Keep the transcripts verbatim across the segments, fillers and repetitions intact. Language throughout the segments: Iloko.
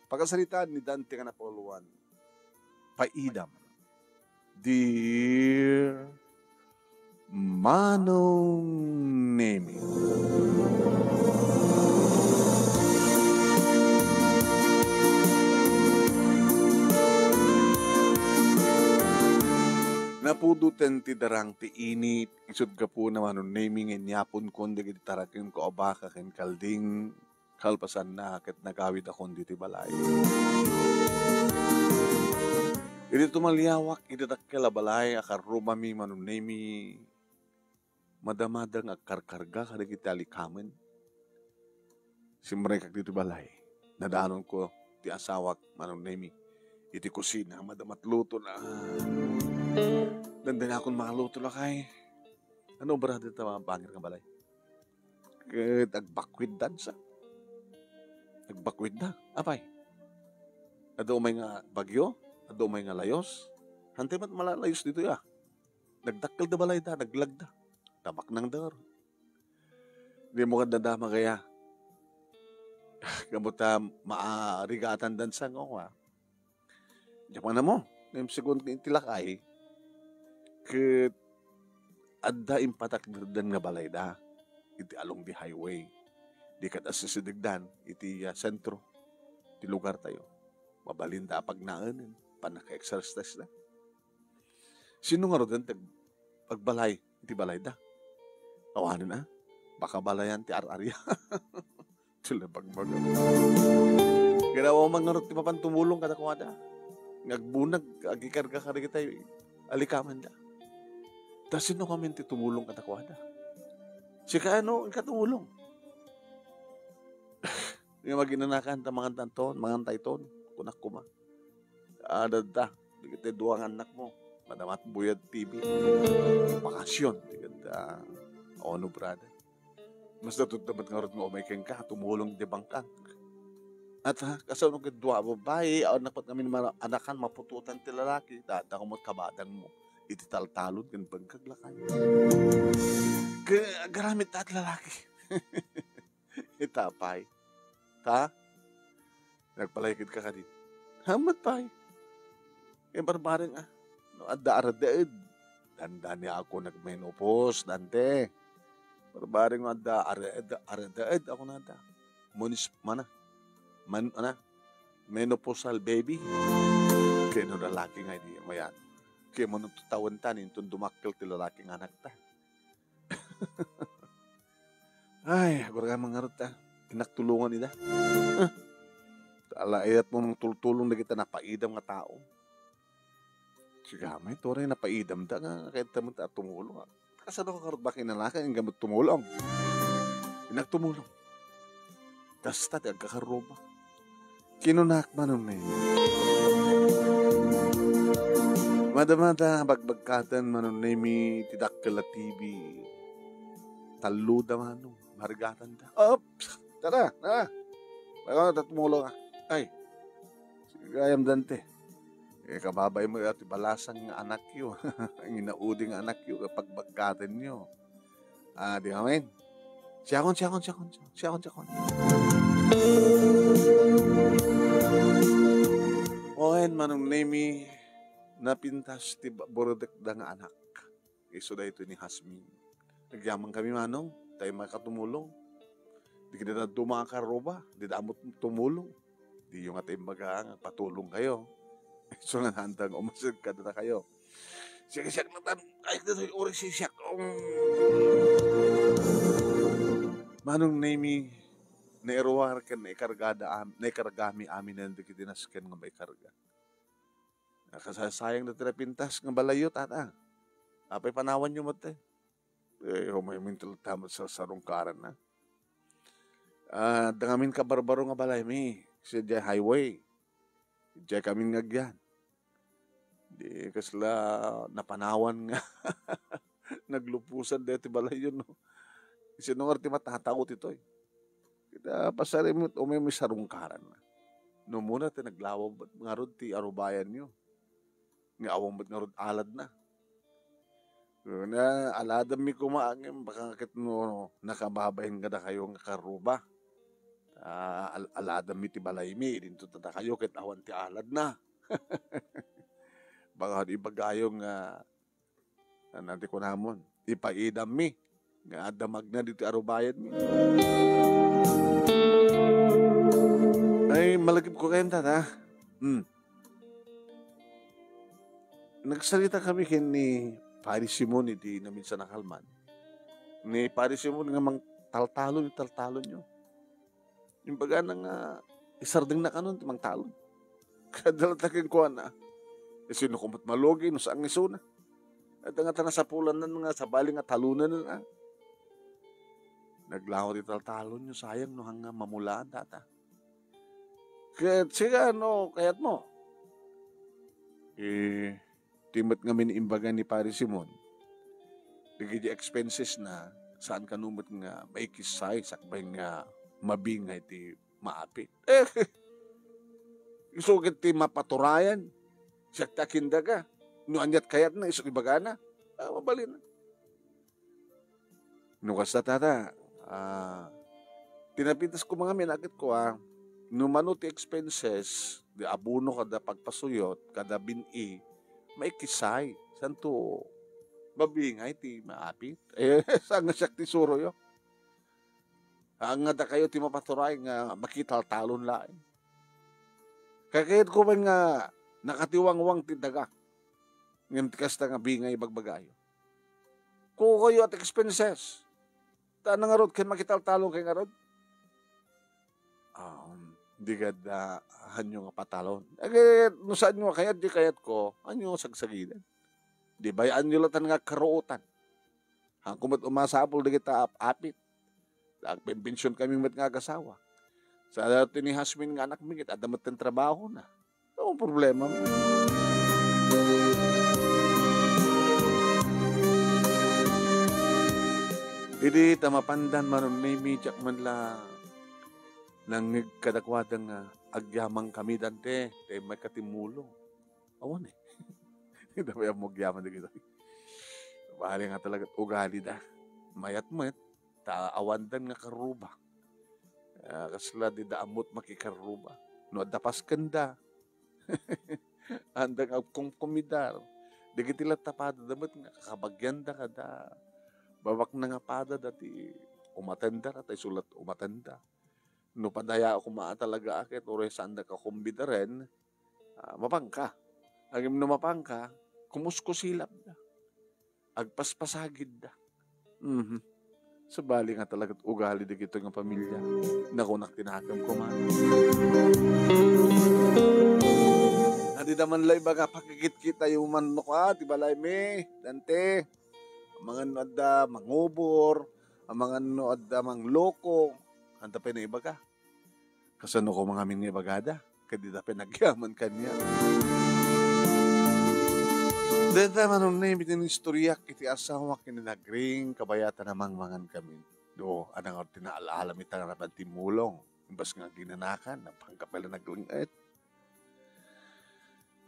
Pakasaritaan ni Dante nga napauluan. Paidam. Dear Manong Nemi. Napudoten ti darang ti init, isut' gapuna, Manong Nemi, nga inyaponkon dagiti taraken ko a baka ken kalding. Kalpasanna, ket nagawidakon ditoy balay. Idi tumaliawak iti dakkel a balay a karrubami, Manong Nemi, madamada nga agkarkarga kadagiti alikamen. Simrekak ditoy balay. Nadanonko ti asawak, Manong Nemi, iti kusina, madamat lutona. Dandani akon mangaluto, lakay. Ano obrada ta bangir nga balay? Ket agbakwiddansa. Agbakwidda. Apay? Adu umay nga bagyo, adu umay nga layos. Hantay met malalayos ditoy, a. Nagdakkel da balayda, naglagda. Tabaknangda ngarud. Dimo kadadama gaya. Gapu ta maarigatandansa nga, a. Diak man ammo, ngem segun iti lakay, ket adda impatakderdan nga balayda iti along di highway. Di ket assisidegdan iti, ah, sentro ti lugartayo. Mabalinda a pagnaenem, pannaka-exercise da. Sino ngaruden ti ag-, agbalay iti balayda? Awanen, a? Baka balayan ti ar-aria. Ti labagbaga. Ginawa man ngarud ti mapan tumulong kadakuada. Nga agbunag, agikarga kadagiti alikamenda. Ta sino ngamin ti tumulong kadakuada? Sika, ano, inka tumulong. Nga maginanakan ta mangantanton, mangantayton, kunak koma. Adda, dagiti dua nga annakmo, madamat buyat T V. Bakasyon, ti kanta, ono, brother. Mas natudda met ngarud nga umay kenka, tumulong iti bangkang. At, ha, kasano ket dua a babai, awan nakpat ngamin ma-, anakan, maputotan ti lalaki, ta, ta kumot kabadangmo, iti taltalon ken bangkag lakay. Ke, agaramid ta ti lalaki. Ita pay. Ta? Nagpalay ket ka kadi. Hammet pay. Ket barbareng, a, no adda aredded. Dandani ako nagmenopause, Dante. Barbareng no adda aredded, aredded ako nada. Munis-, mana. Man-, ana, menopausal baby. Ket no lalaki nga idi, mayan. Ket mano tawen ta, inton dumakkel ti lalaki nga anakta. Ay, aguragay man ngarud ta. Innak tulongan ida. Huh. Ala, iyat mo mangtultulong dagiti napaidam nga tao. Sigamay, turay napaidam da nga, kayat ta met a tumulong, a. Kasano ka ngarud bakin lalaki, nga met tumulong? Innak tumulong. Kasta ti agkakarruma. Kinunak, Manong Nemi. Madamada, bagbagkaten, Manong Nemi, ti dakkel a T V. Talloda, Manong, marigatanda. Op! Tara, tara. Bago na tumulong, a. Ay. Sige, gayam, Dante. Eh, kababain mo ti balasang nga anakyo. Ang inaudi nga anakyo, kapagbagkatenyo. Ah, di amin. Siakon, siakon, siakon, siakon, siakon. Wen, Manong Nemi, napintas ti ba-, burudekda nga anak. Isu daytoy ni Jasmine. Nagyamankami, Manong, tay makatumulong. Di kita duma a karruba, di damo tumulong. Diyo nga ta imbaga nga patulong kayo. So nga nandang umasag kadakayo. Sige, siak na tan. Ay, ditoy, uri si siak. Um. Manong Nemi, nairuar ken naikargada am-, naikargami aminen dagiti nasken nga maikarga. Nakasasayang na ti napintas nga balayyo, tata. Apay panawanyo met, eh? Eh, umay min ti latta met sa sarungkaran na. Ah, dangamin kabarbaro nga balaymi, sadiay highway. Diay kamin nga agyan. Di kasla napanawan nga naglupusan daytoy balayyo, no? Sino nga ti matatao ditoy? Kita pasari met umay mi sarungkaran na. No muna ti naglawa ngarud ti arubayanyo. Nga awan met ngarud alad na. Kuna, aladammi koma, ngem baka ket no nakababain kadakayo nga karruba. Ah, al-, aladammi ti balaymi, idinto ta dakayo ket awan ti aladna. Baka ibagayo nga, ano ti kunamon, ipaidammi nga adda magna ditoy arubayanmi. Ay, malagipko kayam, tata. Hmm. Nagsarita kami ken ni Pari Simon iti naminsan a kalman. Ni Pari Simon nga mangtaltalon, italtalonyo. Imbagana nga isardengna kanon ti mangtalon. Kadalata kenkuana. Isino koma ti malugi no saan nga isuna? Adda nga ta nasapulanna nga sabali nga talonenna. Naglaho ti taltalonyo, sayang no hanga mamulaan, tata. Ket sika, no kayatmo? Eh, ti met ngamin imbaga ni Pare Simon, dagiti expenses na, saan kano met nga maikissay sakbay nga mabingay ti maapit. Eh, isu ket ti mapaturayan. Siak ti akindaga. No aniat kayatna, isu ibagana. Ah, mabalin. No kasta, tata, ah, ti napintas ko mga minakit ko, ah, no mano ti expenses, di abono kada pagpasuyot, kada bin-i, maikisay. Santo, mabingay ti maapit. Eh, saan nga siak ti suroyo? Ang nga dakayo ti mapaturay nga makitaltalon laeng. Kakayat ko man nga nakatiwangwang ti daga. Ngem ti kasta nga bingay bagbagayo. Kukayo at expenses. Ta nangarod ken makitaltalon kay ngarod. Um, di gad, ah, hanyo nga patalon. Agi, no saan nyo kayat, di kayat ko, hanyo nga sagsagidan. Di bayaan nyo latan nga karuotan. Hanko met umasapul dagita ap-apit. Agpempension kami met nga agasawa. Sa dati ni Hasmin nga anak mi, ket adda met ti trabahona. Ano ang problema mo? Idi ta mapandan manunay mi, diak man la nangngeg kadakuada nga agyaman kami, Dante, ta immay ka ti mulo. Awan eh. Ida pay ammo agyaman dagitoy. Bali nga talaga ugali da. Mayat met, ta awandan nga karruba. Ah, kasla di da ammot makikarruba. No adda paskenda, andang agkumkumidar. Dagiti latta pada da met nga kakabagian da kada babaknang a pada da ti umaten da, ta isu la ti umaten da. No padaya koma a talaga a ket uray saan da kakumbidaren, ah, mapangka. Ngem no mapangka, kumuskusilap da. Agpaspasagid da. Mhm. Sabali nga talaga ugali dagitoy nga pamilya. Nakunak ti nakem koma. Adi da man la ibaga, pakikitkitayo man no ka, ti balay mi, Dante. Amangan no adda mangubor, amangan no adda mangloko. Anta pay na ibaga. Kasano ko mangamin nga ibagada? Ket dida pay nagyaman kaniak. Dayta manunay iti istoryak iti asawak ken ni Nagring, kabayatan a mangmangan kami. Do, adda nga ti naal-alam ita nga napan timmulong. Imbas nga aginanakan, napangkapel a nagleng-et.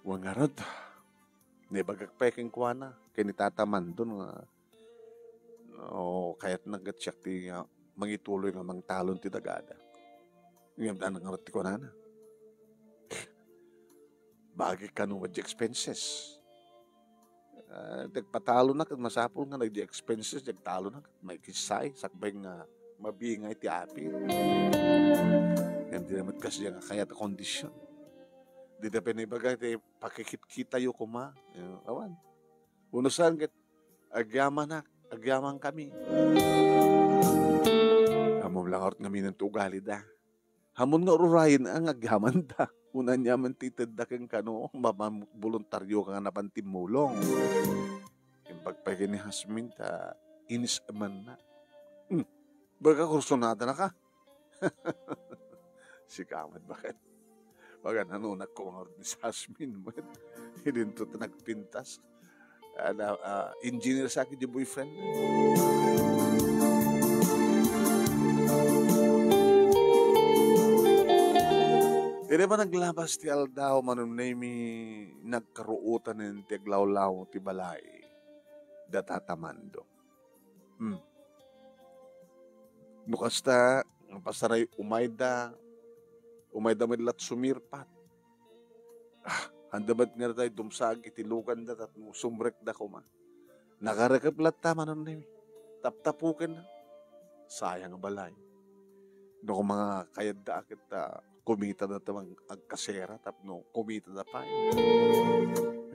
Wen ngarud, naibagak pay kenkuana, ken ni Tata Mandon nga, o, kayatna ket siak ti, ah, mangituloy nga mangtalon ti dagada. Ngem adda ngarud ti kunana, bagi kano met di expenses. Ah, ti agpatalonak, masapul nga nagdi expenses, ti agtalonak, maikissay, sakbay nga mabingay ti apit. Ngem di naman kasi nga kayat a kondisyon. Di da pinaibagay ti pakikitkitayo koma. Eh, awan. Unusan ket agyamanak, agyaman kami. Ammom la ngarud ngamin ti ugali da. Ammon nga ururayen nga agyamanda. Wen aniaman ti itedda ken kano, mamam-, boluntaryo ka nga napan timmulong. Imbag pay ken ni Jasmine ta inis-emanna. Hmm. Baga kursunada na ka. Sika met, bakit? Baga nanunak ko nga ni Jasmine met. Idinto ta nagpintas. Ada, ah, engineer sa akin yung boyfriend. Iti pa naglabas ti aldaw, manunay mi nagkaruotan ti aglawlaw ti balay da Tata Mando. Hmm. No kasta, Pasaray umayda, umayda met la't sumirpat. Ah, anda met nga tay dumsaag iti luganda tapno sumrekda koma. Nakarekep latta, Manong Nemi. Taptapukenna. Sayang a balay. No, koma nga kayatda a ket, ah, kumitada ta mang-, agkasera tapno kumitada pay.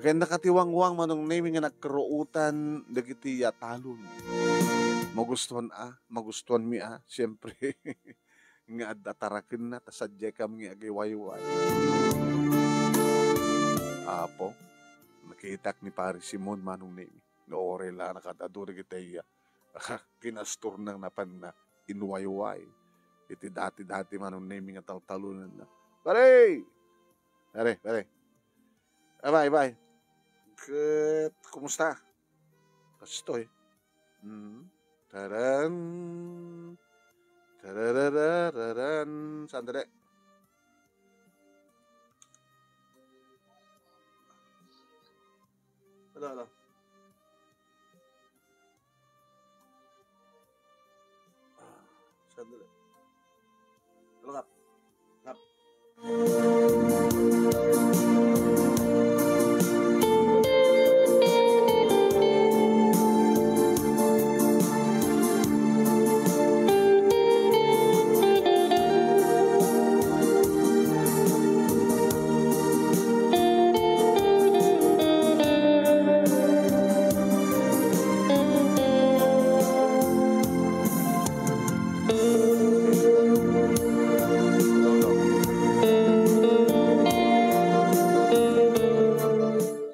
Ken nakatiwangwang, Manong Nemi, nga nagkaruotan dagiti, ah, talon. Magustuhan a, magustuhanmi a, siyempre. Nga adda tarakenna, ta sadiay kami nga agiwayway. Apo, nakitak ni Pari Simon, Manong Nemi. Nga uray la nakaad-adu dagiti, ah, kinastorna napanna inwayway iti dati-dati, Manong Nemi, nga taltalonenna. Pare! Pare, pare. Abay, abay. Ket, kumusta? Kastoy. Mm. Taran. Tarararararan. Sandali. Hala, hala. Ah, sandali. Hala, kap. Kap.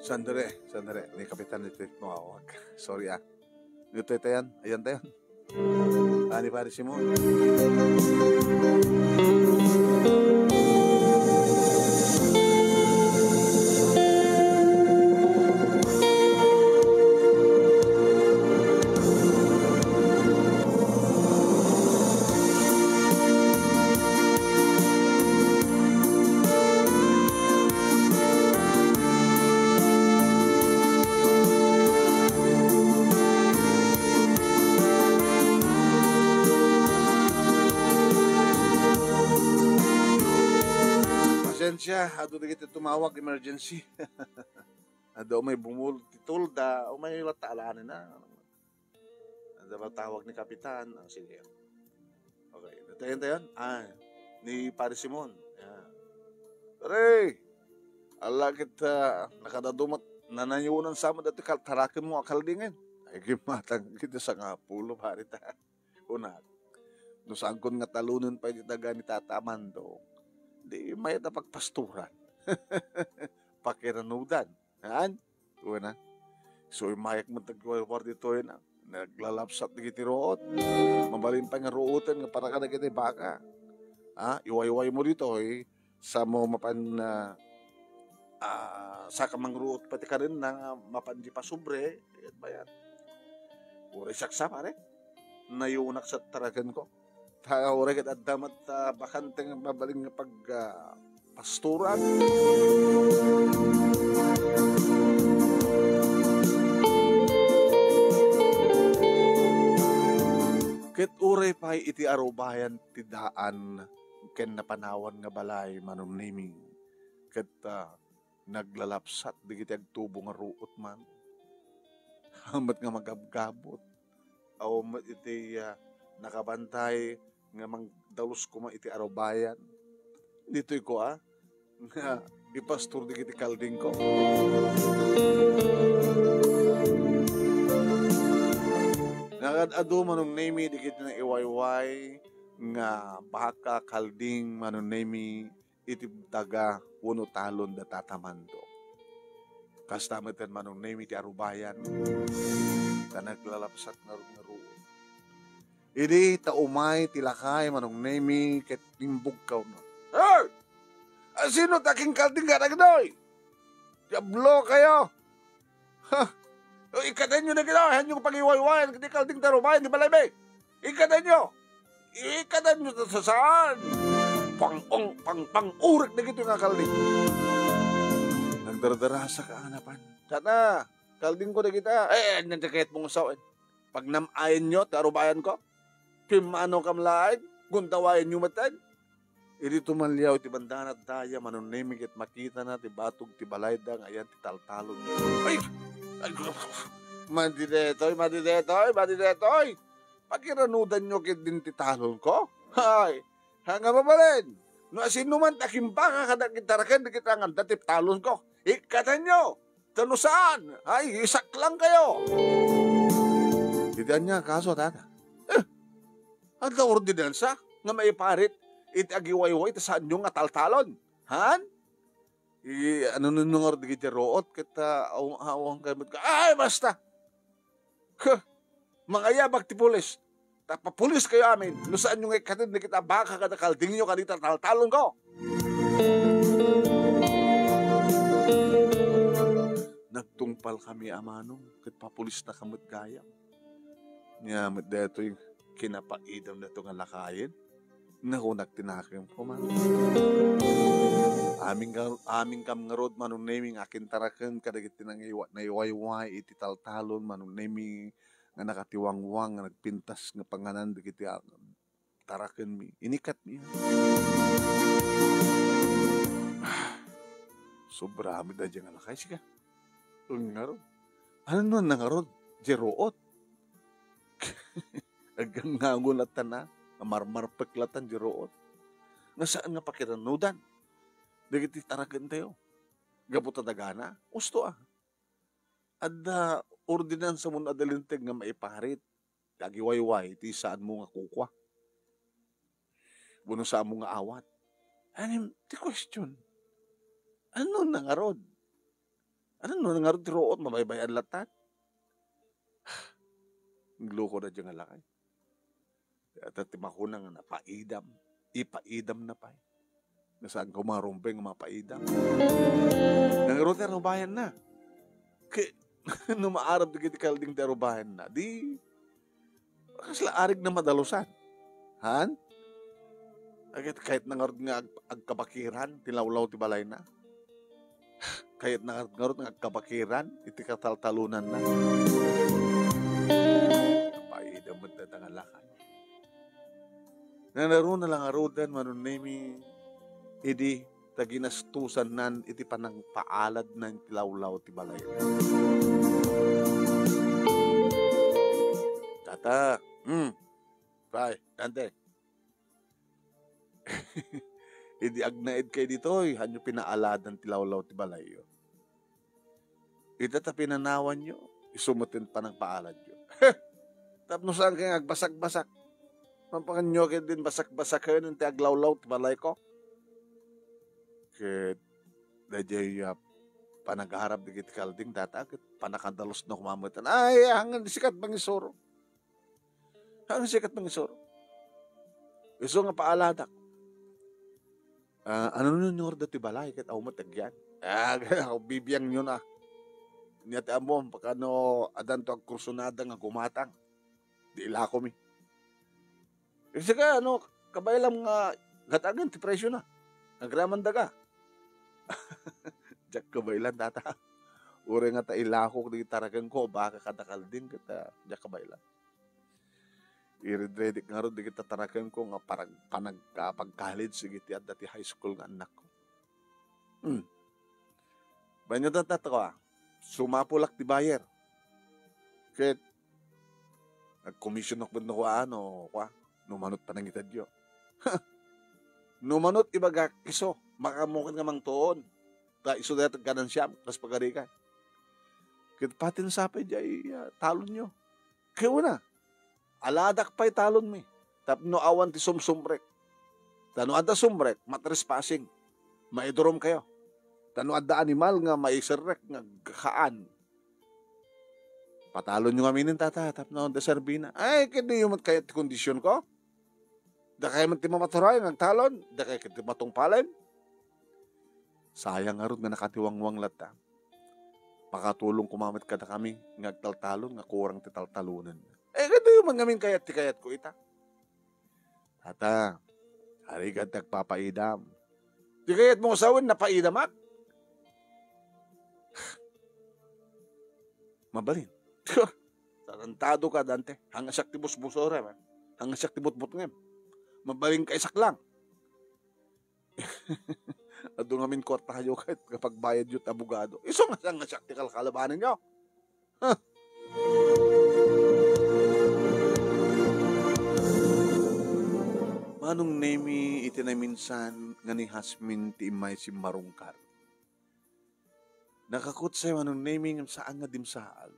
Sandali, sandali. Ni Kapitan iti mawawag. Sorry, ah. Ditoy tayan. Ayan tayan. Ani, Pare Simon. Pasensia, adu dagiti tumawag, emergency. Adda umay bumul ti tolda, umay latta alaanina. Adda ba tawag ni Kapitan? Ah, sige. Okay. Tayan, tayan. Ah, ni Pare Simon. Yan. Pare! Ala ket, ah, nakaad-adu met, nanayonan sa met dati kal-, tarakenmo a kaldingen. Ay, gimmatang kita sangapulo, pare ta. Kunak, no saankon nga talonen pay ti taga ni Tata Mando, di mayat a pagpasturan. Pakiranudan. Haan? Kuna. So, immayak met agwarwar ditoy na. Naglalapsat dagiti ruot. Mabalin pay nga ruoten nga para kadagiti baka. Ha? Iwaywaymo ditoy. Samo mapan, ah, ah, saka mangruot pay ti kadenna nga mapan di pasobre. Ket bayan. Uray saksa, pare. Nayonak sa tarakenko. Ta uray ket adda met, ah, bakante nga mabalin nga pag, ah, pastoran. Ket uray pay iti arubayan ti daan ken napanawan nga balay, Manong Nemi, ket, ah, naglalapsat dagiti agtubo nga ruot man. Awan met nga magabgabut. Awan met iti, ah, nakabantay nga mangdalus koma iti arubayan. Ditoy ko, ah, nga ipastor dagiti kaldingko. Nagad-adu, Manong Nemi, dagiti naiwayway nga baka, kalding, Manong Nemi, iti taga wenno talon da Tata Mando. Kasta met ken Manong Nemi ti arubayan, ta naglalapsat ngarud nga ruot. Idi ta umay ti lakay, Manong Nemi, ket imbugkawna. Hey! Asino ti akinkalding kadagitoy? Diablo kayo! Ha? O, ikkatenyo dagitoy, hanyo pagiwaywayan, iti kalding ti arubayan ti balaymi. Ikkatenyo. Ikkatenyo ta saan? Pang, pang, pang, pang-urek dagitoy nga kalding. Nagdardarasak a napan. Sana, kaldingko dagita. Eh, eh, nanti kayat mong sawen. Pagnam-ayenyo, ti arubayanko. Pimmano kam laeng. Gundawayanyo metten. Idi tumalliaw iti bandana ti daya, Manong Nemi ket makitana ti batog ti balayda nga ayan ti taltalon. Ay! Ay, madi detoy, madi detoy, madi detoy! Pakiranudanyo ketdin ti talonko? Ay, haan nga mabalin, no asino man ti akimbaka kadagiti taraken dagiti anganda ti talonko, ikkatanyo! Ta no saan, ay, isaklangkayo! Iti ania a kaso, tata? Eh, adda ordinansa nga maiparit iti agiwayway ta saanyo nga taltalon? Haan? I, ano no ngarud dagiti ruot ket, ah, aw-, awan kay met ka, ay, basta! Huh! Mangayabak ti pulis. Ta papuliskayo amin no saanyo nga ikkaten dagiti baka kada kaldingyo kadagiti taltalonko. Nagtungpalkami a manong ket papulisnaka met gayam. Nia met daytoy kinapaidam daytoy nga lakayen? Nakunak ti nakemko, Manong. Amin ka, aminkam ngarud, Manong Nemi, nga akintaraken kadagiti nangiwa-, naiwayway iti taltalon, Manong Nemi, nga nakatiwangwang, nga nagpintas nga panganan dagiti a-, tarakenmi. Inikatmi. Sobra met daydiay nga lakay, sika. Ngarud. Ano no nangarud? Diay ruot. Aggangango latta na, nga marmarpek latta diay ruot. Nga saan nga pakiranudan dagiti tarakentayo. Gapu ta dagana, usto a. Adda ordinansa mo no adda linteg nga maiparit. Agiwayway ti saanmo nga kukua. Wenno saanmo nga awat. Anim, ti question, ano nangarud? Ano nangarud ti ruot? Mabaybay-an latta. Nagloko daydiay nga lakay. Ata ti makuna nga napaidam. Ipaidam na pay. Nga saan ka umarumbeng nga mapaidam? Nangarud ti arubayanna. Ke-, no maarap dagiti kalding ti arubayanna, di, kasla arig na madalusan. Han? Agit, kayat na ngarud nga ag-, agkabakiran ti lawlaw ti balayna. Kayat na ngarud nga agkabakiran iti kataltalonanna. Napaidam met dayta nga lakay. Nanaruna la ngaruden, Manong Nemi, idi ta ginastusannan iti panangpaaladna iti lawlaw ti balay. Tata, hmm, pay, Dante. Idi agnaedkayo ditoy, hanyo pinaaladan ti lawlaw ti balayyo. Ita ta pinanawanyo, isu met ti panangpaaladyo. Tapno saan kayo nga agbasakbasak? Mapanganyo kayo din basakbasaken ti aglawlaw ti balayko? Ket daydiay a panagarap dagiti kalding data ket panakadalos na kumametan. Ay, hangin sikat mangisuro. Hangin sikat mangisuro. Isu nga paaladak. Ah, ano no nyorda ti balay ket aw met agyan? Ah, bibiangyo na. Nia ti ammom, pakano adanto agkursunada nga gumatang. Di ilakomi. Kasi ka, ano, kabaylam nga gatagan ti presyo na. Agraman daga. Diak kabaylan, tata. Uray nga ta ilakok di taraken ko, baka kada kalding, kita, diak kabaylan. Iridredik ngarud di kita taraken ko nga parag-, panagkapag-college, sige ti adda ti high school nga anak ko. Hmm. Banyo ta, tata ko, ah. Sumapulak ti buyer. Ket, nagkomisyonok met no kuan, no, kua, no manot panangitedyo. No manot ibagak, isu, makaammoken nga mangtuon. Ta isu dayta ti ganansiam, kas pagarikan. Ket patin sapay di ay, ah, talonyo. Ket una, aladak pay talonmi. Tapno awan ti sumsumrek. Ta no adda sumrek, matrespassing. Maidurom kayo. Ta no adda animal nga maiserrek nga kaan. Patalonyo ngamin, tata, tapno deserbina. Ay, ket diyo met kayat ti kondisyon ko? Dakay met ti mamaturay nga agtalon, dakay ket ti matungpalen. Sayang ngarud nga nakatiwangwang latta. Pakatulong koma met kadakami nga agtaltalon nga kurang ti taltalonen. Eh, ket diyo met ngamin kayat ti kayatko ita. Tata, arigat ti agpapaidam. Ti kayatmo nga sawen, napaidamak? Mabalin. Tarantado ka, Dante. Hangasiak ti busbusorem, eh. Hangasiak ti butbutngem. Mabalin ka isaklang. Adu ngamin kuartayo ket nga pagbayadyo ti abogado. Isu nga siak, nga siak ti kalkalabanenyo. Huh. Manong Nemi, iti naminsan nga ni Jasmine ti immay simmarungkar. Nakakutsay Manong Nemi ngem saan nga dimsaag.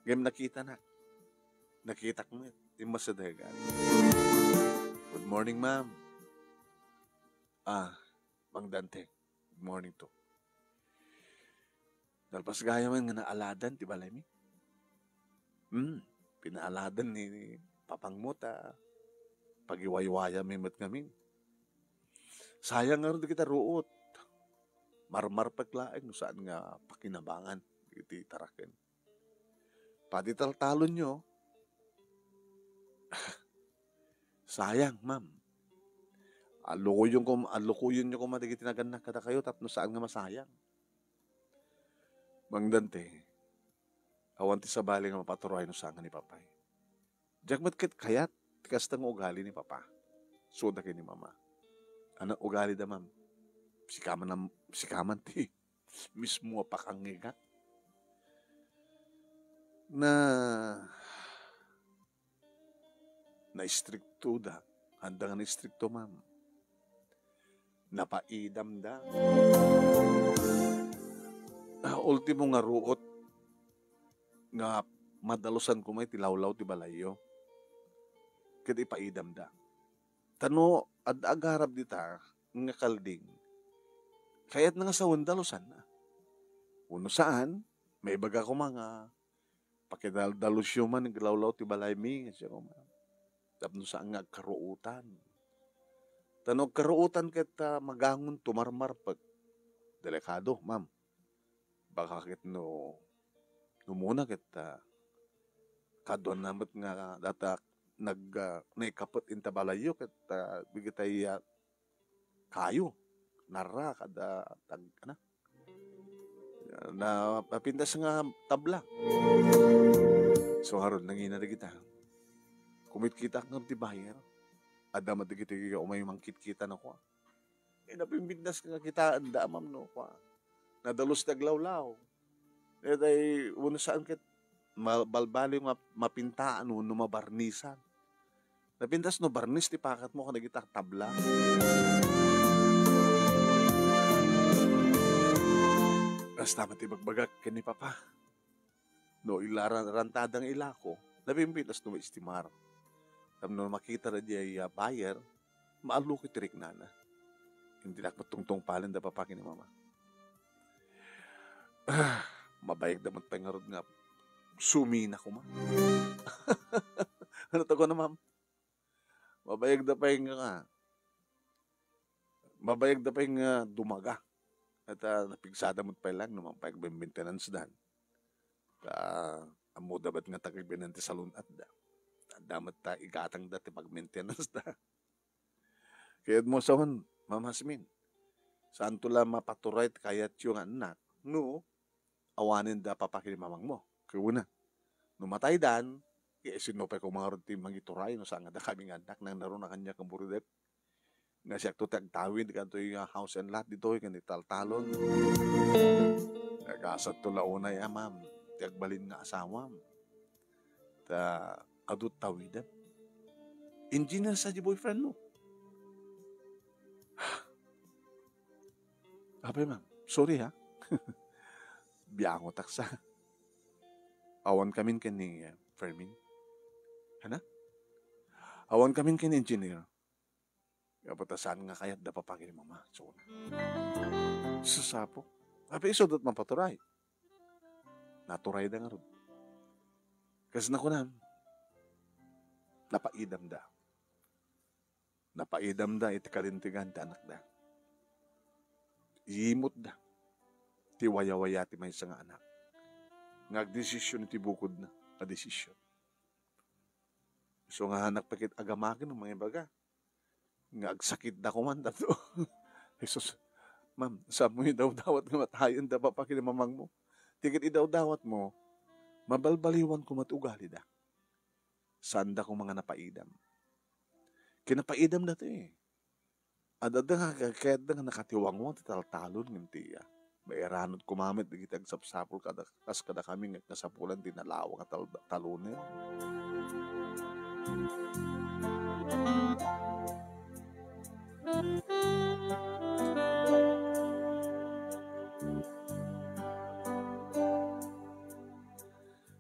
Ngem nakitanak. Nakitak met. Immasideg. Good morning, ma'am. Ah, Mang Dante. Good morning to. Nalpas gayam nga naaladan ti balaymi. Hmm, pinaaladan ni, ni papangmo ta pagiwaywayam met ngamin. Sayang ngarud dagiti ruot. Marmarpek laeng no saan nga pakinabangan dagiti taraken. Padi taltalonyo. Sayang, ma'am. Allukoyonyo kom-, allukoyonyo koma dagiti nagannak kadakayo tapno saan nga masayang. Mang Dante, awan ti sabali nga mapaturay no saan nga ni Papay. Diak met ket kayat ti kasta nga ugali ni Papa. Suda ken ni Mama. Ania ugalida, ma'am? Sika man am-, sika man ti mismo a pakangngegak. Na, naistriktoda. Anda nga naistrikto, ma'am? Napaidamda. Ah, ultimo nga ruot nga madalusan koma iti lawlaw ti balayyo. Ket ipaidamda. Ta no adda agarab dita nga kalding, kayatna nga sawen dalusanna. Wenno saan, maibaga koma nga pakidal-, dalusyo man iti lawlaw ti balaymi, nga siya koma. Tapno saan nga agkaruotan. Ta no agkaruotan ket, ah, magangon tumarmarpek. Delikado, ma'am. Baka ket no, no umuna ket, ah, kaduanna met nga data nag-, ah, naikapet ita balayyo ket, ah, dagitay, ah, kayo, narra, kada tag-, ana, na, napintas nga tabla. So, ngarud, nangina dagita. Kumitkita nga ti buyer. Adda met dagiti umay mangkitkita na kua. Eh, napimpintas nga kitaenda, ma'am, no, kua. Nadalus ti aglawlaw. Eh, tay, wenno saan ket ma-, balbaliw nga mapintaan wenno mabarnisan. Napintas no barnis ti pakatmo kadagita tabla. Kasta met ti ibagbagak ken ni Papa. No ila ran-, rantada nga ilako, napimpintas no maestimar. Tapno makita daydiay a buyer, maalluki ti riknana. Ket dinak met tungtungpalen da Papa ken ni Mama. Ah, mabayagda met pay ngarud nga sumina koma. Ania ti kuna, ma'am? Mabayagda pay nga, mabayagda pay nga dumaga. Ket, ah, napigsada met pay laeng no mangpay agmaintenance da. Ta, ammoda met nga taga-, agbinan ti salun-atda. Adda met ta igatangda ti pag-maintenance da. Kayatmo sawen, Ma'am Jasmine, saanto la mapaturay ti kayatyo nga annak no awanen da Papa ken ni Mamangmo. Ket kuna, no mataydan, ket sinno pay koma ngarud ti mangituray no saan nga dakami nga annak, nang naruna kaniak nga buridek. Nga siakto ti agtawid kadtoy nga house and lot ditoy ken ni taltalon. Nagasatto la unay a, ma'am, ti agbalin nga asawam. Ta adu ti tawidem. Engineer sa di boyfriend mo. Apay, ma'am, sorry, ha. Biangotak sa. Awan kamin ken ni, eh, Fermin. Hana? Awan kamin ken engineer. Gapu ta saan nga kayat da Papa ken ni Mama. So, sasapok. Apay isu da ti mapaturay. Naturay da ngarud. Kas nakunam, napaidam da. Napaidam da iti kalintegan ti anakda. Iyimut da ti wayawaya ti maysa nga anak nga agdesisyon iti bukodna a desisyon. So nga anak paket agamagen no mangibaga nga agsakit da kuman dato. Jesus, ma'am, saan mo idawdawat nga matayen da Papa ken ni Mamang mo? Ti ket idawdawat mo, mabalbaliwan koma ti ugali da. Saan da koma nga napaidam. Kinapaidam datoy. Adda nga, kayatda nga nakatiwangwang ti taltalon ngem ti, ah, mairanod koma met dagiti agsapsapul kada, kas kadakami nga nasapulan ti nalawag a tal-, talonen.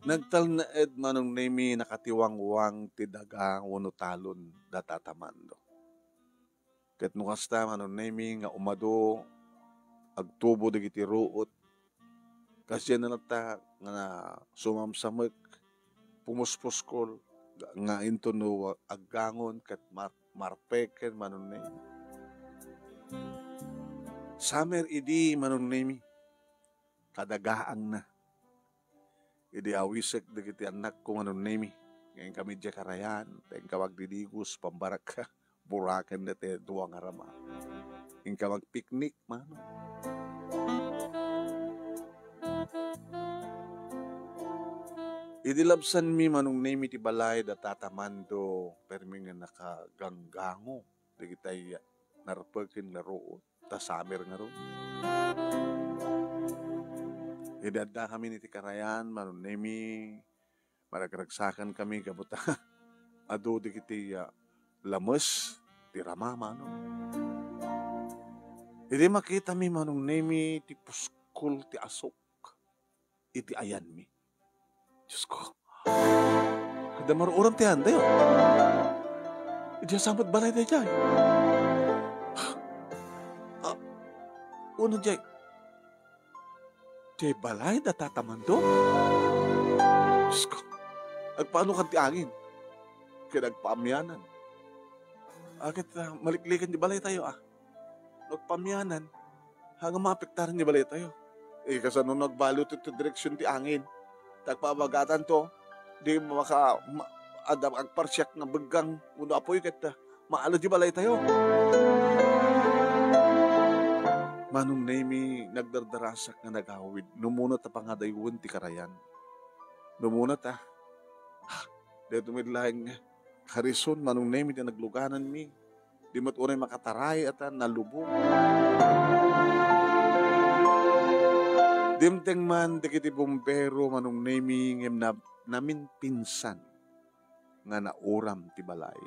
Nagtalnaed, Manong Nemi, nakatiwangwang ti daga wenno talon da Tata Mando. Ket no kasta, Manong Nemi, nga umadu, agtubo dagiti ruot, kasdiay latta nga sumamsamek, pumuspuskol, nga inton no aggangon ket mar-, marpeken, Manong Nemi. Summer idi, Manong Nemi, kadagaangna. Idi awisek dagiti annakko, Manong Nemi, nga inkami diay karayan, ta inkami agdidigos, pambaraka, buraken daytoy a dua nga rama. Inkami agpiknik, Manong. Idi labsanmi, Manong Nemi, ti balay da Tata Mando, permi nga nakaganggango dagiti narpeken nga ruot. Ta summer ngarud. Idi addakamin iti karayan, Manong Nemi, maragragsakankami gapu ta adu dagiti, ah, lames ti rama, Manong. Idi makitami, Manong Nemi, ti puskol ti asok iti ayanmi. Diosko, adda mar-uram ti ayantayo. Idiay sa met balay daydiay. Ah, uno diay. Diay balay da Tata Mando? Diosko, agpaano kan ti angin? Ket agpaamianan. Aket, ah, maliklikan ti balaytayo, ah. Agpaamianan, haan nga maapektaran ti balaytayo. Eh, kasano no agbalud ti direksion ti angin? Ta agpabagatanto, di maka-, ma-, adda agparsiak nga beggang wenno apuy ket, ah, maaled ti balaytayo. Manong Nemi, nagdardarasak nga nagawid. Numuna ta pangadaywen ti karayan. Numuna ta, ah, daytoy met laeng nga karison, Manong Nemi, ti naglugananmi. Di met unay makataray a ta nalubong. Dimteng man dagiti bumbero, Manong Nemi, ngem na-, naminpinsan nga nauram ti balay.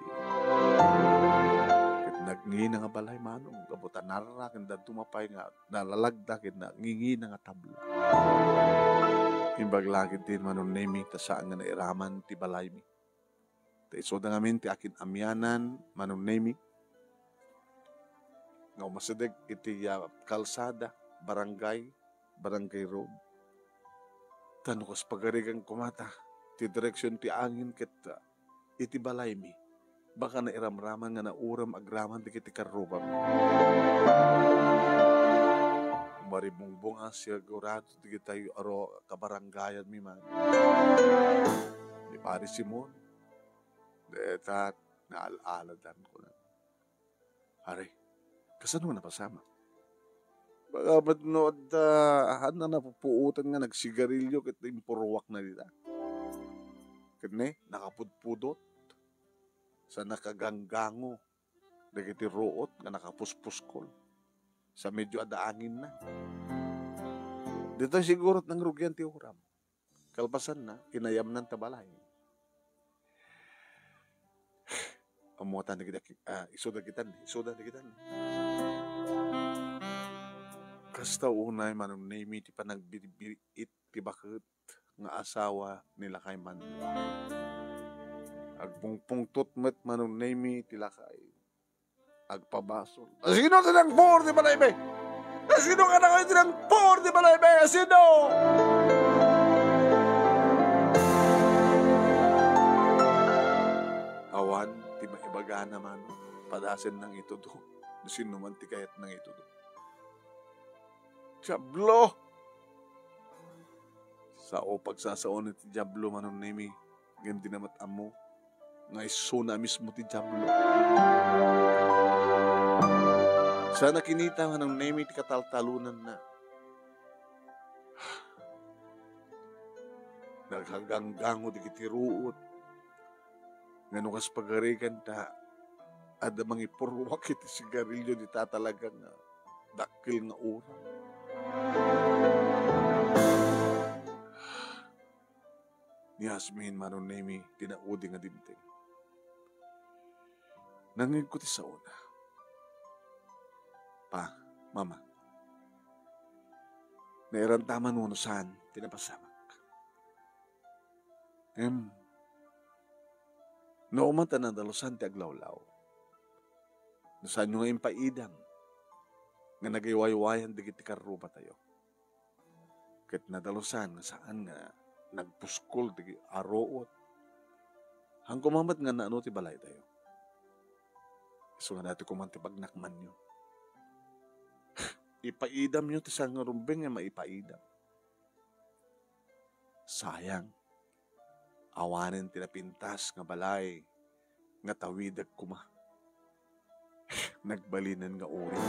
Ket nagngina nga balay, Manong, gapu ta narra ken dadduma pay nga nalalagda ken nangingina nga tabla. Imbag la ketdin, Manong Nemi, ta saan nga nairaman ti balaymi. Ta isuda ngamin ti akin-amianan, Manong Nemi, nga umasideg iti, ah, kalsada, barangay, Barangay Road. Ta no kas pagarigan koma ta ti direksion ti angin ket, ah, iti balaymi, baka nairamraman nga nauram agraman dagiti karrubami. Maribungbong a sigurado dagiti aro kabarangayanmi man. Ni Pari Simon, dayta naal-aladan, kuna. Are, kasano nga napasamak? Baka met no adda, haan a napupuotan nga nagsigarilio ket impurruakna dita. Ket ne, nakapudpudot. Sa nakaganggango dagiti ruot nga nakapuspuskol. Sa medyo adda anginna. Ditoy siguro nangrugian ti uram. Kalpasanna, inayamnan ta balay. Ammotan dagiti, ah, isuda kitan, isuda kitan. Kasta unay, Manong Nemi, ti panagbibiit ti baket nga asawa ni Lakay Mando. Agpungpungtot met, Manong Nemi, ti lakay. Agpabasol. Asino ti nangpuor ti balaymi? Asino nga nakay ti nangpuor ti balaymi? Asino? Awan ti maibagana man. Padasen nang itudo. No sino man ti kayat nang itudo. Diablo! Sao pagsasaon iti Diablo, Manong Nemi, ngem dina met ammo nga isuna mismo ti Diablo. Sa nakinita, Manong Nemi, ti kataltalonanna. Nagaganggango dagiti ruot. Nga no kas pagarigan ta, adda mangipurruak iti sigarilio dita talaga nga dakkel nga uram. Ni Jasmine, Manong Nemi, ti naudi nga dimteng. Nangngegko ti saona. Pa, Mama, nairanta man wenno saan ti napasamak. Em, no, uma ta nadalusan ti aglawlaw. No saanyo nga impaidam nga nagwaywayan dagiti karrubatayo. Ket nadalusan nga saan nga nagpuskol ti aruot. Haan koma met nga naano ti balaytayo. Isu nga daytoy koma ti pagnakmanyo. Ipaidamyo ti sangarumbeng nga maipaidam. Sayang, awanen ti napintas nga balay nga tawidek koma. Nagbalinen nga uray.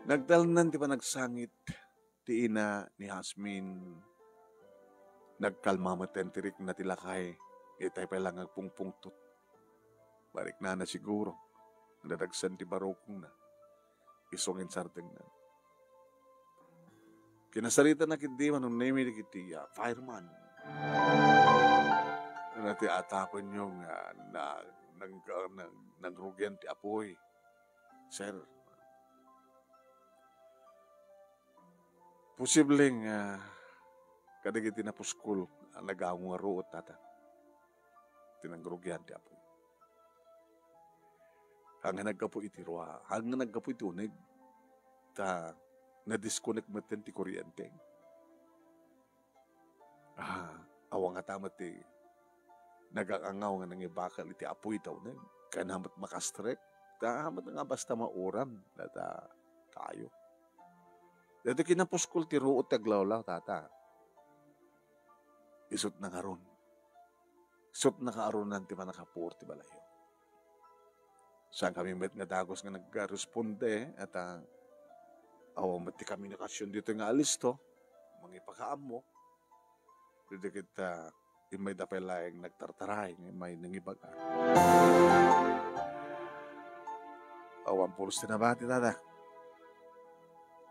Nagtalnan ti panagsangit ti ina ni Jasmine. Nagkalma metten ti rikna ti lakay, itay pay la nga agpungpungtot. Mariknana siguro nga nadagsen ti barukongna. Isu nga insardengna. Kinasaritanak idi, Manong Nemi, dagiti, ah, fireman. Ano ti atapenyo nga na-, nag-, nag-, nagrugian ti apuy, sir? Posible nga kadagiti napuskol a nagaango nga ruot, tata, ti nangrugian ti apuy. Haan nga naggapu iti rua, haan nga naggapu iti uneg, ta na-disconnect metten ti kuryente. Ah, awan ngata met ti nagangangaw nga nangibakel iti apuy ta uneg. Kayatna met makastrek. Ta met nga basta mauram data kayo. Daytoy kinapuskol ti ruot ti aglawlaw, tata. Isut' na ngarud. Isut' nakaarunan ti pannakapuor ti balayyo. Saankami met nga dagus nga nagresponde, et, ah, awan met ti komunikasion ditoy nga alisto, mangipakaammo. Dagiti ket, ah, immayda pay laeng nagtartaray, nga immay nangibaga. Awan pulos ti nabati, tata.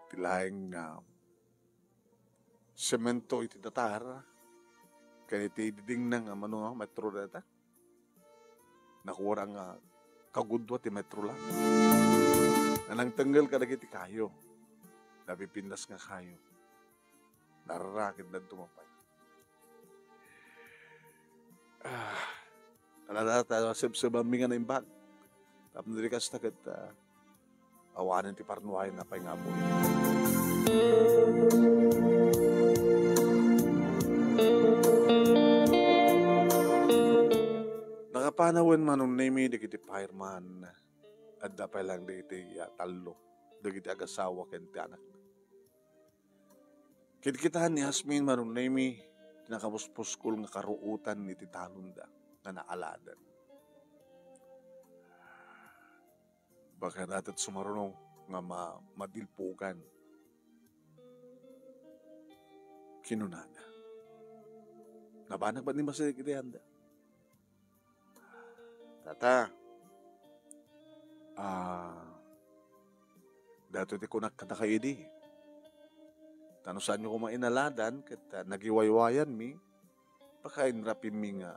Ti laeng, ah, semento iti datar, ken iti didingna nga mano nga metro dayta. Nakuara nga kagudua ti metro lang. Nga nangtenggel kadagiti kayo. Napipintas nga kayo. Nararakid na dumapay. Ah, ala, ta, ta, sebsebanmi nga naimbag. Tapno di kasta ket, ah, awanen ti parnuayen na pay nga apuy. Nakapanawen, Manong Nemi, dagiti fireman, adda pay lang dagiti, ah, tallo, dagiti agasawa ken ti anakna. Kidkitaan ni Jasmine, Manong Nemi, ti nakapuspuskulan nga karuotan iti talonda nga naaladan. Baka natat sumaruno nga ma-, madilpugan. Kinunana. Nabanag ba ni Masay iti anda? Tata, ah, daytoy ti kunak kadakayo idi. Ta no saanyo koma inaladan, ket, ah, nagiwaywayanmi, pakainrapimmi nga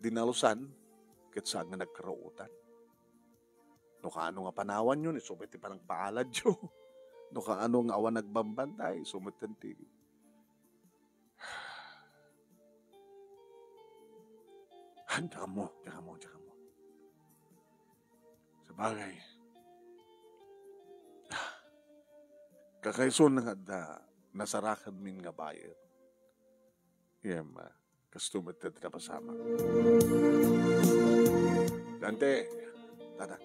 dinalusan, ket saan nga nagkaruotan. No kaano nga panawanyo, isu met ti panangpaaladyo. No kaano nga awan nagbambantay, isu met ti Diak ammo, diak ammo, diak ammo. Sabagay, kakaiso nga adda nasarakanmin nga buyer. Ngem, ah, kasto met ti napasamak. Dante, tata.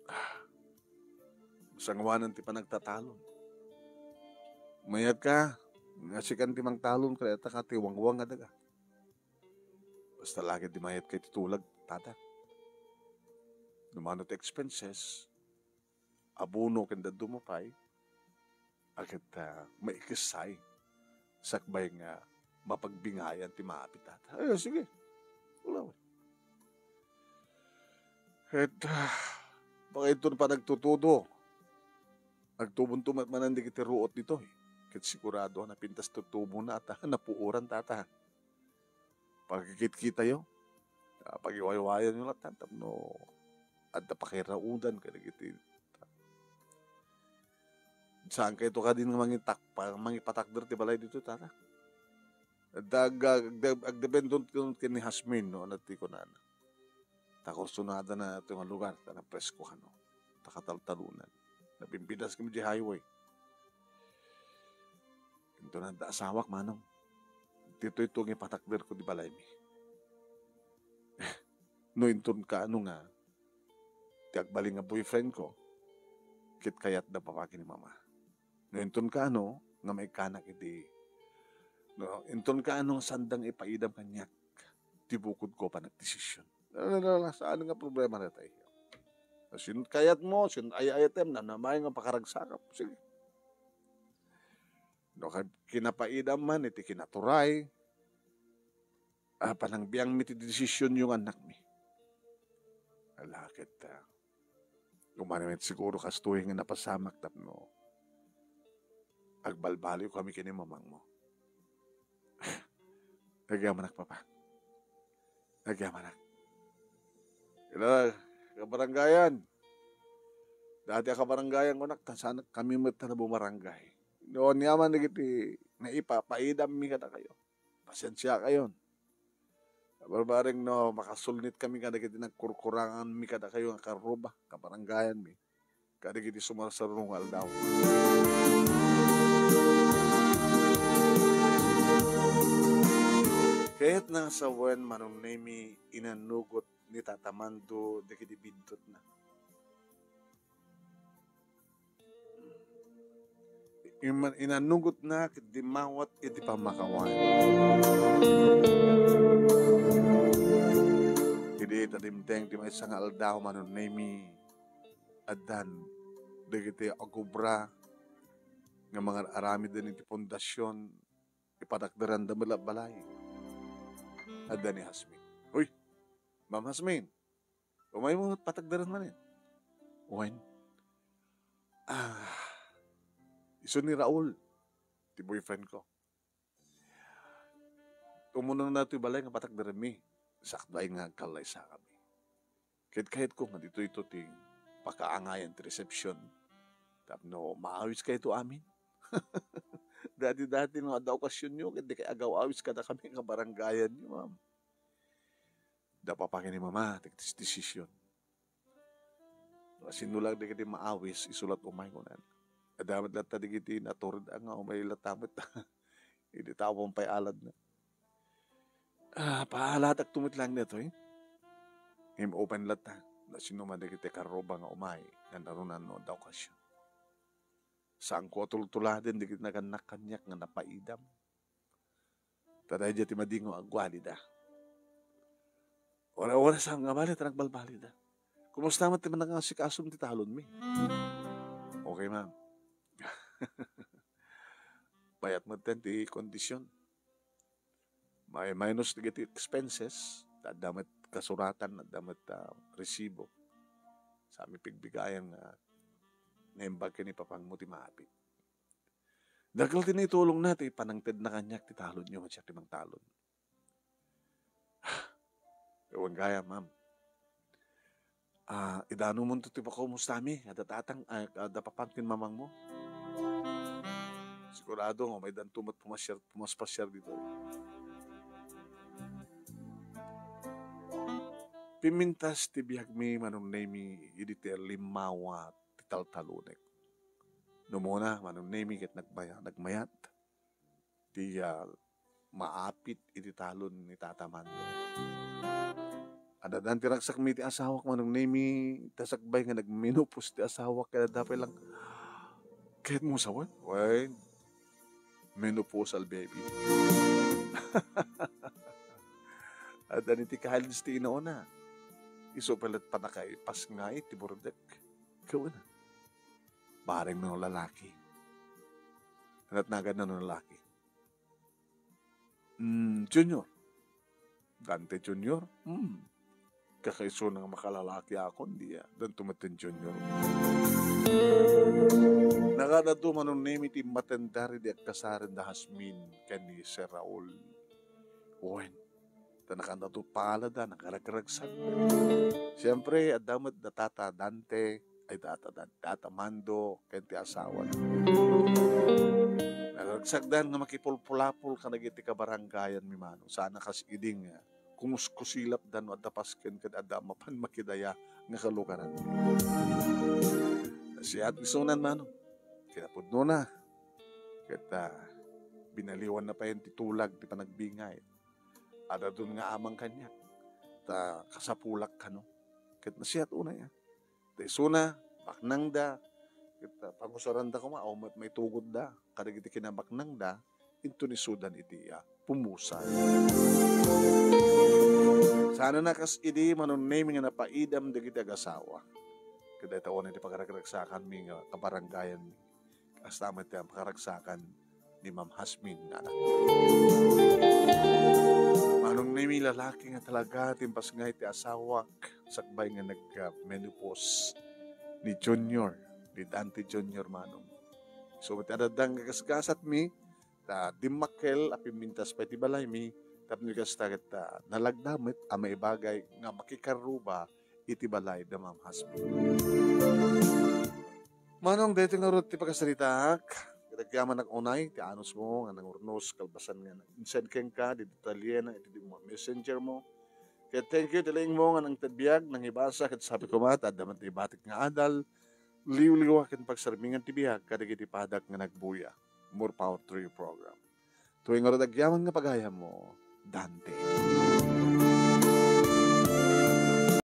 Ah, masangoanan ti panagtatalon. Mayat ka, nga sikan ti mangtalon, kayat ka ti wangwang nga daga. Basta lagi ti mayat ka iti tulag, tata. No mano ti expenses, abono ken dadduma pay, a ket, ah, maikessay sakbay nga mapagbingayan ti maapit, tata. Ay, sige. Wala, wala. Ket, ah, baka ito na panagtutudo. Agtubonto met manen dagiti ruot ditoy. Ket sigurado a napintas tutubona, ta napuoran, tata. Pagkitkitayo, ah, pagiwaywayanyo latta tapno adda pakiraudan kadagiti. Saan kayo to kadin nga mangitak-, pa-, mangipatakder ti balay dito, tata? Adda ag-, ag-, agdependon ken ni Hasmin, no, ano ti kunana. Ta kursunada na ito nga lugar, ta napresko, ano, ta kataltalunan. Napimpitas kami di highway. Inton adda asawak, manong. Ditoy to nga ipatakder ko di balaymi. No inton kaano nga, ti agbalin nga boyfriend ko, ket kayat da papa ken ni mama. No inton kaano nga maikkanak iti, no inton kaano nga sandang ipaidam kaniak ti bukod ko panagdesisyon. Ala, ala, ala, saan nga problema dayta? Sin kayat mo, sin ay-ayatem, namnamay nga pakaragsakam. Sige. No, kay kinapaidam man iti kinaturay, ah, panangbiangmi ti desisyonyo nga annakmi. Ala ket, ah, umani met siguro kastoy nga napasamak tapno agbalbaliw kami ken ni mamangmo. Agyamanak, papa. Agyamanak. Ila, kabarangayan. Dati a kabarangayan ko, nak, ta saan kami met ta nabumarangay. No, ania man dagiti naipapaidammi kadakayo. Pasensiakayon. Barbareng no, makasulnit kami kadagiti nagkurkuranganmi kadakayo nga karruba, kabarangayanmi. Kadagiti sumarsarno nga aldaw. Ket nasawen, Manong Nemi, inanugot ni Tata Mando dagiti bintotna. Iman-, inanugotna ket dimmawat iti pammakawan. Idi ta dimteng ti maysa nga aldaw, Manong Nemi, addan dagiti agobra nga mangar-aramiden iti pundasyon, ipatakderanda met la balay. Adda ni Hasmin. Uy, Ma'am Hasmin, umaymo patakderen manen. Wen? Ah, isu ni Raul, ti boyfriend ko. Umunongna toy balay nga patakderenmi. Sakbay nga agkallaysakami. Ket kayatko nga ditoy to ti pakaangayan ti resepsyon. Tapno maawis kayto amin. Dati-dati no adda okasionyo, ket di kay agaw-awis kadakami nga barangayanyo, ma'am. Da papa ken ni mama ti desisyon. Asinno lang dagiti maawis, isu la't umay, kunan. Adda met latta dagiti natured nga umay latta met. Idi tapon pay aladna. Ah, paalatak to met lang daytoy. Ngem open latta. Asinno man dagiti karruba nga umay, nga narunan no adda okasion. Saanko a tultuladen dagiti nagannak kaniak nga napaidam. Ta daydiay ti madingo a agwalida. Ora-orasam nga bale ta nagbalbalida. Kumusta met ti panangikasom ti talonmi? Okay, ma'am. Mayat met ti kondisyon. May minus dagiti expenses, adda met kasuratan, adda met, ah, resibo. Saanmi pigbigayan nga naimbag ken ni papangmo ti maapit. Dakkel ti naitulongna ti panangtedna kaniak ti talonyo nga siak ti mangtalon. Wen gayam, ma'am. Ah, idanumonto ti pakumustami, adda tatang, ay, adda papang ken mamangmo. Sigurado nga umaydanto met pumasiar-, pumaspasiar ditoy. Pimmintas ti biagmi, Manong Nemi, idi ti limmawa ti taltalonek. No umuna, Manong Nemi, ket nagmaya-, nagmayat ti, ah, maapit iti talon ni Tata Mando. Addan ti ragsakmi ti asawak, Manong Nemi, ta sakbay nga nagmenopause ti asawak, ket adda pay lang, kayatmo sawen? Wen, menopausal baby. Addan iti kahals ti inauna. Isu pay la't panakaipas nga iti burdek. Kauna. Bareng no lalaki. Natnagad na no lalaki. Mm, Junior. Dante Junior? Hmm. Kakaisuna nga makalalaki ako, diay. Danto met ti Junior. Nakadto Manong Nemy ti matendari di agkasaren da Jasmine ken ni Sir Raul. Wen, ta nakadto palada, nakaragragsag. Siempre, adda met da Tata Dante, ay, Tata Dan-, Tata Mando, ken ti asawana. Naragsakdan nga makipulpulapol kadagiti kabarangayan mi, Manong. Sana kas idi nga kumuskusilapda no adda pasken ket adda mapan makidaya nga kalugaran. Nasiat isunan, Manong. Kinapudnona. Ket, ah, binaliwanna payen ti tulag ti panagbingay. Adda dun nga amang kaniak. Ta kasapulak kano. Ket nasiat unay, ah. Ta isuna, baknangda, ket, ah, pangusaranda koma, awan met maitugotda kadagiti kinabaknangda, inton isudan iti, ah, pumusan. Sana na kas idi Manong Nemy nga napaidam dagiti agasawa. Ket dayta unay ti pakaragragsakanmi nga kabarangayanmi. Kasta met ti pakaragsakan ni Ma'am Jasmine nga anak. Manong Nemy, lalaki nga talaga ti impasngay ti asawak sakbay nga nag-menopause ni Junior, ni Dante Junior, Manong. So, ti adda nga gasgasatmi, ta dimmakkel a pimmintas pay ti balaymi, tapno kasta ket, ah, nalagda met a maibagay nga makikarruba iti balay da Ma'am Jasmine. Manong, daytoy ngarud ti pakasaritaak. Ket agyamanak unay ti anusmo nga nangurnos kalpasan nga nag-insend kenka, di detalyena iti di mo messenger mo. Ket thank you ti laingmo nga nangted biag, nangibasa, ket sabi koma, ta adda met ti batik nga adal, liwliwa ken pagsarmingan ti biag kadagiti padak nga nagbuya. More power through your program. Tuloy ngarud agyaman nga pagayammo, Dante.